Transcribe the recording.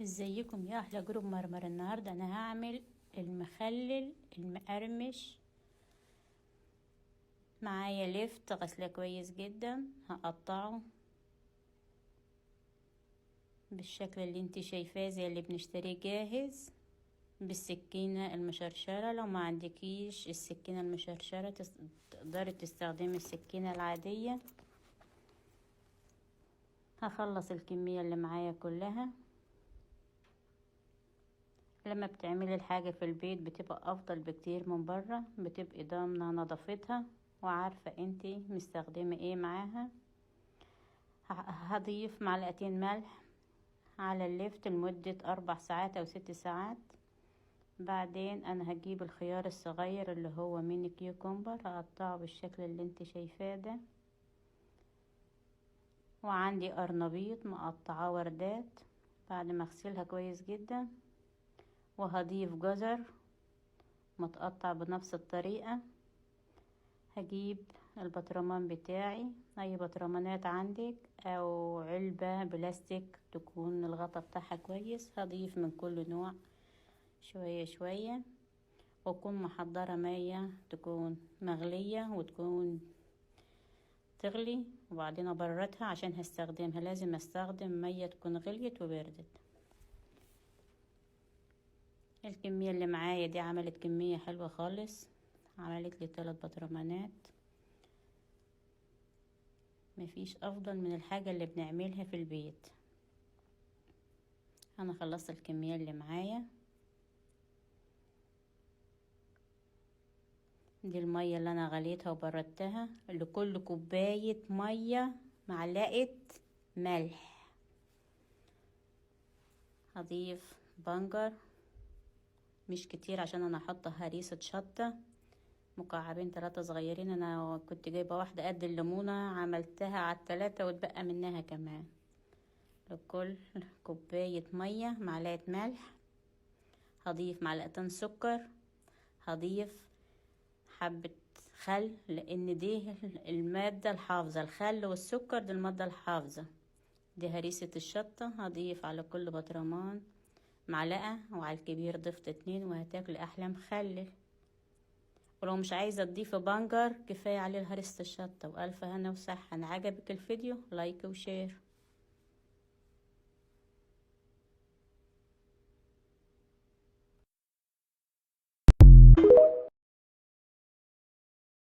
ازيكم يا احلى group مرمر. النهارده انا هعمل المخلل المقرمش. معايا لفت غسله كويس جدا، هقطعه بالشكل اللي انت شايفاه زي اللي بنشتريه جاهز بالسكينة المشرشرة. لو ما عندكيش السكينة المشرشرة تقدري تستخدمي السكينة العادية. هخلص الكمية اللي معايا كلها. لما بتعملي الحاجة في البيت بتبقى افضل بكتير من برا، بتبقي ضامنة نظافتها وعارفة انتي مستخدمة ايه معاها. هضيف معلقتين ملح على اللفت لمدة 4 ساعات او 6 ساعات. بعدين انا هجيب الخيار الصغير اللي هو mini cucumber، هقطعه بالشكل اللي انت شايفاه ده. وعندي قرنبيط مقطعاه وردات بعد ما اغسلها كويس جدا. وهضيف جزر متقطع بنفس الطريقة. هجيب البطرمان بتاعي، اي بطرمانات عندك او علبة بلاستيك تكون الغطا بتاعها كويس. هضيف من كل نوع شوية شوية، واكون محضرة مية تكون مغلية وتكون تغلي، وبعدين ابردها عشان هستخدمها. لازم استخدم مية تكون غليت وبردت. الكمية اللي معايا دي عملت كمية حلوة خالص، عملت لي 3 بطرمانات. مفيش افضل من الحاجة اللي بنعملها في البيت. انا خلصت الكمية اللي معايا دي. المية اللي انا غليتها وبردتها، لكل كوباية مية معلقة ملح. هضيف بنجر مش كتير عشان انا احط هريسة شطة، مكعبين 3 صغيرين. انا كنت جايبة واحدة قد الليمونة عملتها على 3 واتبقى منها كمان. لكل كوباية مية معلقة ملح. هضيف معلقتين سكر، هضيف حبة خل لان دي المادة الحافظة، الخل والسكر دي المادة الحافظة. دي هريسة الشطة. هضيف على كل بطرمان معلقة، وعلى الكبير ضفت 2، وهتاكل احلى مخلل. ولو مش عايزة تضيفي بنجر كفاية عليه هريسة الشطة. والف هنا وصحة. انا عجبك الفيديو like و share.